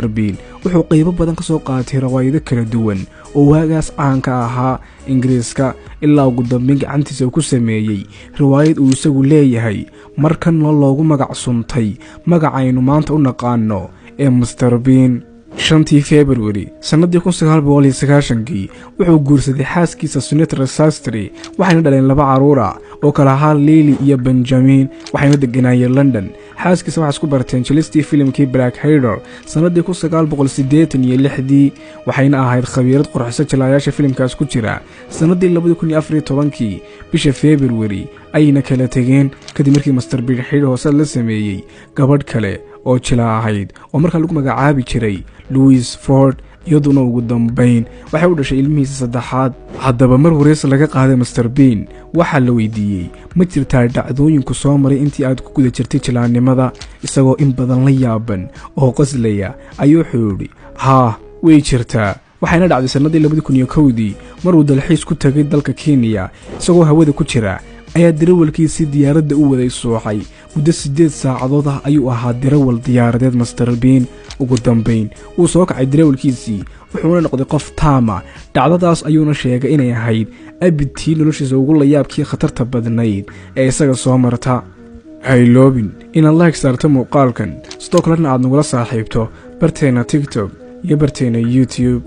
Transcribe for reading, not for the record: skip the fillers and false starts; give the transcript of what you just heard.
Bean wuxuu qeybo badan ka soo qaatay rawaayado kala duwan oo waagaas caanka ahaa Ingiriiska, ilaa ugu dambeyn gacantiisa uu ku sameeyey riwaayad uu isagu leeyahay, markanna loogu magac suntay magacaynu maanta u naqaano ee Mister Bean. 5-tii Februari sannadii 1990-kii wuxuu guursaday xaaskiisa Sunetra Sastry, waxayna dhaleen laba carruura oo kala ahaa Lili iyo Benjamin, waxayna deganaayeen London. Xaaskiisa waxay isku barteen jilistii filimkii Blackadder sannadii 1986-dii, waxayna ahayd khabiirad qurxisa jilaayaasha filimkaas ku jira. Sannadii 2014-kii bisha Februari ayayna kala tegeen, kadib markii Mister Bean xidhi hoosaad la sameeyey gabadh kale oo jila ahayd oo markaa lagu magacaabi jiray Louis Ford. Iyaduna ugu dambayn waxay u dhashay ilmihiisa saddexaad. Haddaba, mar waraysi laga qaaday Mister Bean waxaa la weydiiyey: "Ma jirtaa dhacdooyinku soo maray intii aad ku guda jirtay jilaannimada?" Isagoo in badan la yaaban oo qoslaya ayuu wuxuu yidhi: "Haa, way jirtaa." Waxayna dhacday sannadii 2001-dii, maruu dalxiis ku tegay dalka Kenya. Isagoo hawada ku jira ayaa dirawalkiisii diyaaradda u waday suuxay. Muddo 8 saacadood ah ayuu ahaa dirawal diyaaradeed Mister Bean. Ugu dambayn wuu soo kacay dirawalkiisii, wuxuuna noqday qof taama. Dhacdadaas ayuuna sheegay inay ahayd abidtii noloshiisa ugu layaabkii khatarta badnayd ee isaga soo marta. Hayloobin inaad like saarto muuqaalkan, sidoo kalena aad nagula saaxiibto barteenna TikTok iyo barteenna YouTube.